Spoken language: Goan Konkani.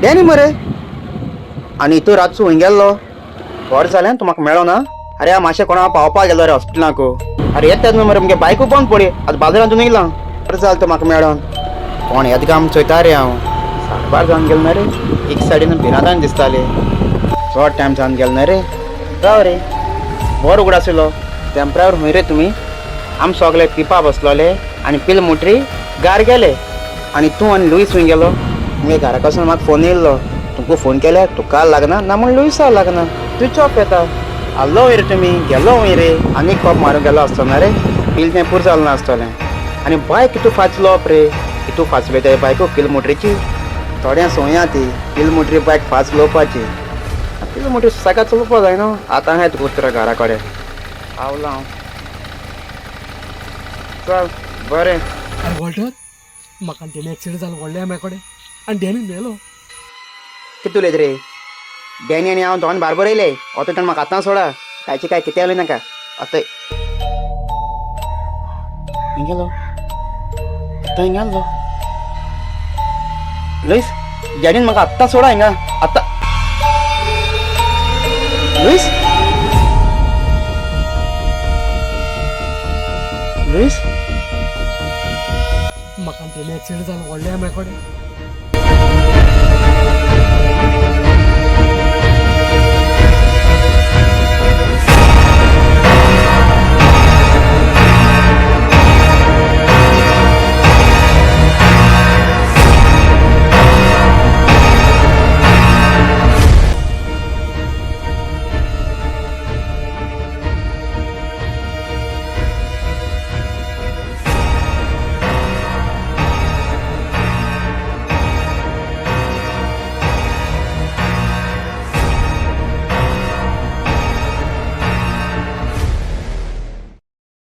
डॅनी मरे. आनी तूं रातचो खंय गेल्लो? बरें जालें तूं म्हाका मेळो ना. अरे हांव मातशें कोणा पावपाक गेलो रे हॉस्पिटलाकू. अरे येता न्हू मरे, मुगे बायकू बंद पडली, आतां बाजारांत येयला. बरें जालें तूं म्हाका मेळोन. कोण येता काय आमी चोयता रे हांव. साडबार जावन गेलो ना रे, एक सायडीन भिरांतान दिसताले. चड टायम जावन गेलो ना रे. राव रे, बरो उगडास येयलो. तेंपरावर खंय रे तुमी? आमी सगळे पिपा बसलोले आनी पिल मोटरी गार गेले. आनी तूं आनी लुईस खंय गेलो? मुगे घरा कडसून म्हाका फोन येयल्लो. तुमकां फोन केल्यार तुका लागना ना म्हूण लुईसा लागना, स्विच ऑफ येता. आसलो खंय रे तुमी? गेलो खंय रे? आनी कोप मारूंक गेलो आसतना ना रे, पील तें पुरो जालें ना आसतलें. आनी बायक कितू फास्ट चलोवप रे? कितू फास्ट चलयता बायको किल मोटरीची? थोड्यां संवय आहा ती किल मोटरी बायक फास्ट चलोवपाची. किल मोटरी सुसाकात चलोवपा जाय न्हू. आतां आहाय तुका उतरा घरा कडेन पावलां हांव. चल बरें. अरे वॉल्टर, म्हाका डॅनी एक्सिडंट जालो व्हडल्या म्हाजे कडेन आनी डॅनी मेलो. कितें उलयता रे? डॅनी आनी हांव दोन बारबर येयले. आतां ताणें म्हाका आतां सोडा. कांयचे काय कितें उलय नाका. आतां खंय गेलो? आतां हिंगा आसलो लुईस. डॅडीन म्हाका आत्तां सोडा हिंगा आत्तां. लुईस, लुईस, म्हाका डॅनी एक्सिडंट जालो व्हडल्या म्हाजे कडेन